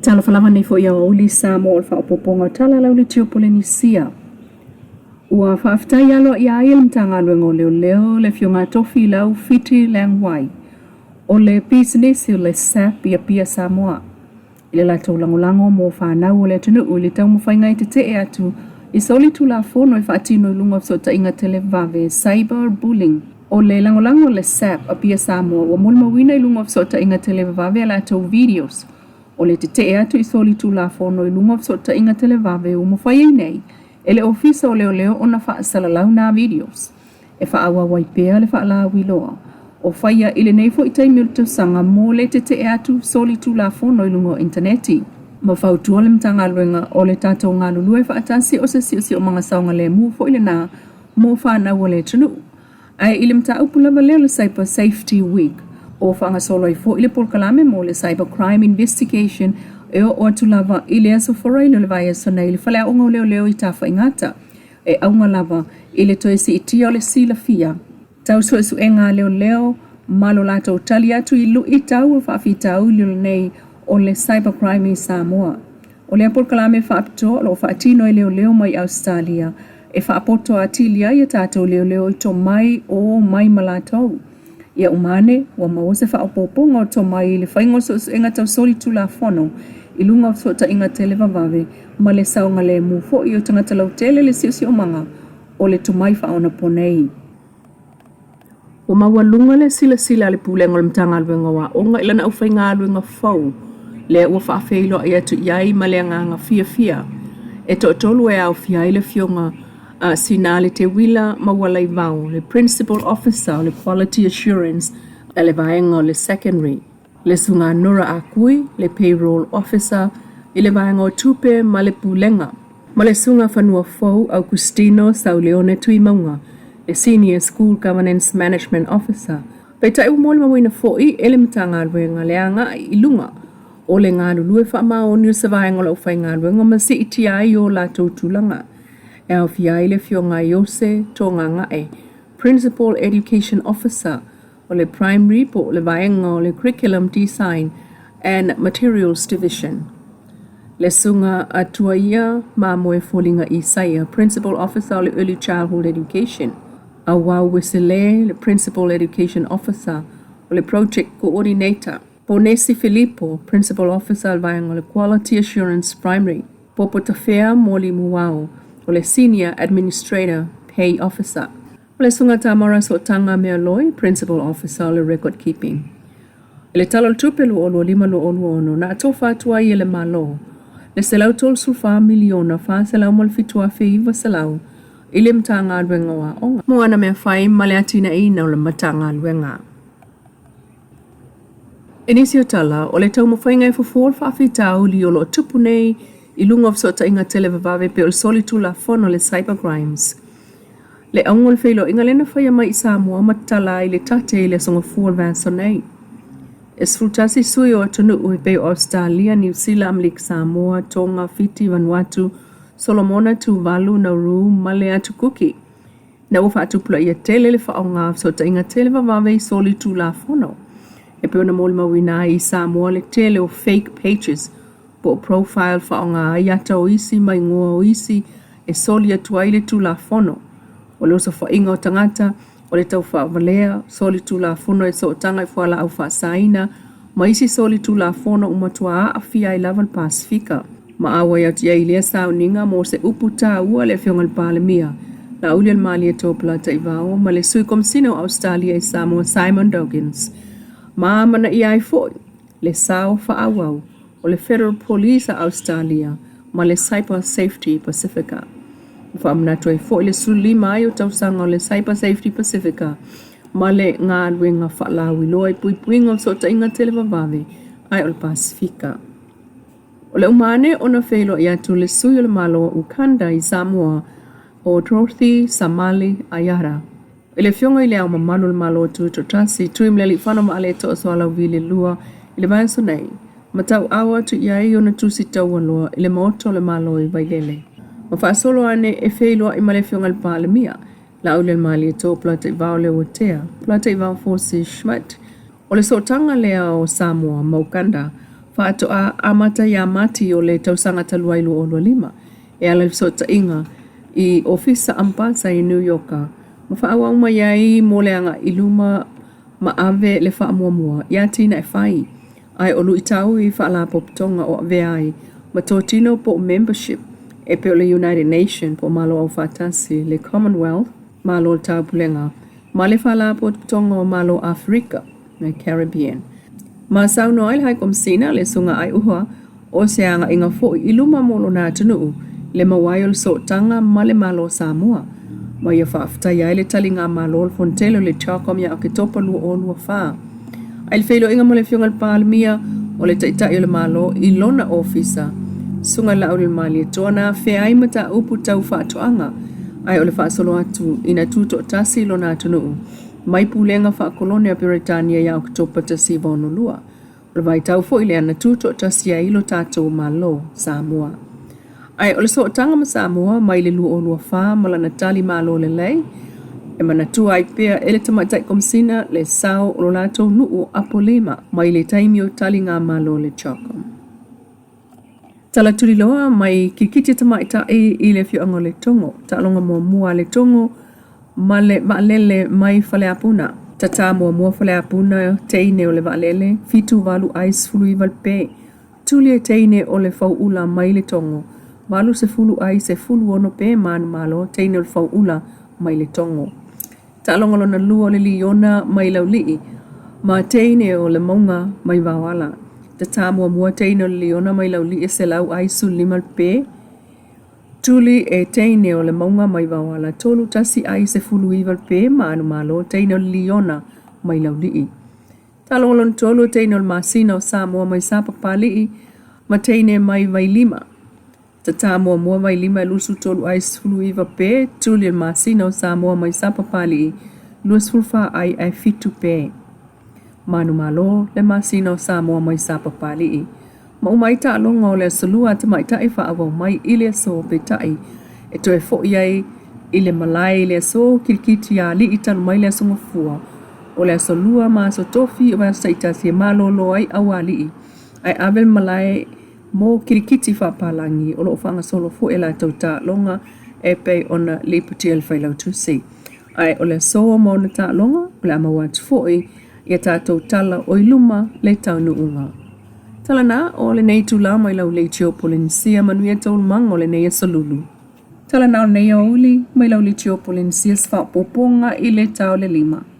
Talofa lava nei foi aoauli Samoa o le faaopoopoga o tala lau Tio Polenisia. Ua faafetai aloaia ai e le Matagaluega o Leoleo le Afioga Tofi Lau Fiti Leang Wai o le pisinisi o le SAP i Apia, Samoa i le latou lagolago mo fanau o le atunuu i le taumafaiga e tetee atu i solitulafono e faatino i luga o fesootaiga televavave cyber bullying. O le lagolago a le SAP Apia Samoa ua molimauina i luga o fesootaiga televavave a latou videos o le tetee atu i solitulafono i luga o fesootaiga televavave ua mafai ai nei e le Ofisa o Leoleo ona faasalalau nā videos e faaauau ai pea le faalauiloa o faia i lenei foi taimi o le tausaga mo le tetee atu solitulafono i luga o initaneti. Ma fautua le Matagaluega o le tatou galulue faatasi o se siosiomaga saogalemu foi lenā mo fanau a le atunuu. Ae i le mataupu lava lea o le Cyber Safety Week, o faagasolo ai foi le polokalame mo le Cyber Crime Investigation e oo atu lava i le Aso Faraile o le vaiaso nei i le Faleaoga o Leoleo i Tafaigata, e auga lava i le toe siitia o le silafia tau suesuega a leoleo ma lo latou tali atu i luitau o faafitauli lenei o le cybercrime i Samoa. O lea polokalame faapitoa o lo o faatino e leoleo mai Ausetalia e faapoto atili ai a tatou leoleo i tomai o omai ma latou. Ia uma ane, ua maua se faaopoopoga o tomai i le faiga o suesuega tau solitulafono i luga o fesootaiga televavave ma le saogalemu foi o tagata lautele le siosiomaga o le tomai faaonaponei. Ua maualuga le silasila a le Pulega o le Matagaluega o Aoga i lana aufaigaluega fou lea ua faafeiloai atu i ai ma le agaga fiafia e toatolu e aofia ai le Afioga a Sinale Teuila Maualaivao, le Principal Officer o le Quality Assurance a le Vaega o le Secondary, le Susuga Nora Akui, le Payroll Officer i le Vaega o Tupe ma le Pulega, ma le Susuga Fanuafou Augustino Sauleone Tuimauga, le Senior School Governance Management Officer. Peitai ua molimauina foi e le Matagaluega le agai i luga o le galulue faamaoni o se vaega o le aufaigaluega ma siitia ai o latou tulaga e aofia ai le Afioga Iose Togagae, Principal Education Officer o le Primary po o le vaega o le Curriculum Design and Materials Division, le Susuga a Tuaia Mamoe Foliga Isaia, Principal Officer o le Early Childhood Education, Auau Wesele, le Principal Education Officer o le Project Coordinator, Ponesi Filipo, Principal Officer o le vaega o le Quality Assurance Primary, Popo Tafea Molimuao, o le Senior Administrator Pay Officer. O le Susuga Tamara Sootaga Mealoi, Principal Officer o le Record Keeping. I le Tala o le Tupe 2025/2026, na atofa atu ai e le Malo le $134 miliona $407,900 i le Matagaluega o Aoga mo ana mea fai ma le atinaeina o le Matagaluega. I nisi o tala, o le taumafaiga e fofo le faafitauli o lo o tupu nei i luga o fesootaiga televavave pei o le solitulafono o le cybercrimes. Le auga o le feiloaiga lea na faia mai i Samoa ma tatala ai le tate i le Aso Gafua o le vaiaso nei. E 11 sui o atunuu e pei o Ausetalia, Niu Sila, Amelika Samoa, Tonga, Fiti, Vanuatu, Solomona, Tuvalu, Nauru ma le Atu Kuki. Ina ua faatupulaia tele le faaaoga o fesootaiga televavave i solitulafono e pei ona molimauina ai i Samoa le tele o fake pages po o profile faaaoga ai ata o isi ma igoa o isi e soli atu ai le Tulafono. O le osofaiga o tagata, o le taufaavalea, solitulafono e sootaga i fualaau faasaina, ma isi solitulafono ua matua aafia ai lava le Pasefika. Ma auai atu i ai i lea sauniga mo se upu taua le Afioga i le Palemia, Laaulialemalietoa Polataivao ma le Sui Komesina o Ausetalia i Samoa Simon Dawkins. Ma amanaia ai foi le sao faaauau o le Federal Police a Ausetalia ma le Cyber Safety Pasifika. Ua faamanatu ai foi le 15 ai o tausaga o le Cyber Safety Pasifika ma le galuega faalauiloa i puipuiga o fesootaiga televavave ae o le Pasifika. O le uma ane ona feiloai atu le sui o le Malo o Ukanda i Samoa o Dorothy Samali Ayara. I le Afioga i Le Ao Mamalu o le Malo Tutoatasi, Tuimalealiifano Vaaletoa Sualauvi le Lua i le vaiaso nei, ma tauau atu i ai ona tusi taualoa i le Maota o le Malo i Vailele. Ma faasolo ane e feiloai ma le Afioga i le Palemia, Laaulialemalietoa Polataivao Leuatea, Polataivao Fosi Schmidt, O le sootaga lea o Samoa ma Ukanda Faatoa amata ia Mati o le tausaga talu ai 2025 e ala i le fesootaiga i Ofisa Amepasa i New Ioka ma faaauau mai ai mo le agai i luma ma ave le faamuamua i atinae fai ae o luitau i faalapotopotoga o avea ai ma totino po o membership e pei o le United Nation po o Malo Aufaatasi, le Commonwealth, Malo o le Taupulega, ma le Faalapotopotoga o Malo o Aferika, le Caribbean. Ma saunoa ai le High Komesina, le Susuga Aiuha, o se agaiga foi i luma mo lona atunuu le maua ai o le sootaga ma le Malo o Samoa, ma ia faafetaia ai le taligamalo o le Fonotele o le CHOGM ia Oketopa 2024. I le feiloaiga ma le Afioga i le Palemia, o le Taitai o le Malo i lona ofisa, Susuga Laaulialemalietoa na afea ai mataupu tau faatoaga, ae o le faasolo atu ina tutoatasi lona atunuu mai pulega faakolone a Peretania ia Oketopa 1962. O le vaitau foi lea na tutoatasi ai lo tatou Malo, Samoa. Ae o le sootaga ma Samoa mai le 2024 ma lana tali malo lelei, e manatua ai pea e le Tamaitai Komesina le sao o lo latou nuu o Apolima mai le taimi o taligamalo le CHOGM. Tala tuliloa mai Kirikiti a Tamaitai i le afioaga o Letogo, taaloga muamua a Letogo ma le vaalele mai Faleapuna. Tata muamua Faleapuna teine o le vaalele, 7 8 ai 19 le pe. Tuli e teine o le Fauula mai Letogo, 80 ai 16 pe manumalo teine o le Fauula mai Letogo. Taaloga lona lua o le Liona mai Laulii ma teine o le Mauga mai Vaoala. Tatā muamua teine o le Liona mai Laulii e 100 ai 15 le pe. Tuli e teine o le Mauga mai Vaoala 3 1 ai 19 le pe manumalo teine o le Liona mai Laulii. Taaloga lona tolu o teine o le Masina o Samoa mai Sapapalii ma teine mai Vailima. Tatā muamua Vailima e 23 ai 19 pe, tuli o le Masina o Samoa mai Sapapalii 24 ai ae 7 pe. Manumalo le Masina o Samoa mai Sapapalii. Ma uma ai taaloga o le Aso Lua a Tamaitai faaauau mai i le aso peitai e toe foi ai i le malae i le aso kilikiti a alii talu mai le Aso Gafua o le Aso Lua ma Aso Tofi o Vaiaso Taitasi e malolo ai aualii ae ave le malae mo kilikiti faapalagi o lo o faagasolo foi a latou taaloga e pei ona lipotia e le Failautusi. Ae o le aso ma ona taaloga o le a maua atu foi i a tatou tala o i luma le taunuuga. Tala na o lenei itulā mai lau Leitio Polenisia manuia taualumaga o lenei aso lulu. Tala na o lenei aoauli mai lau Leitio Polenisia se faaopoopoga i le ta o le 5.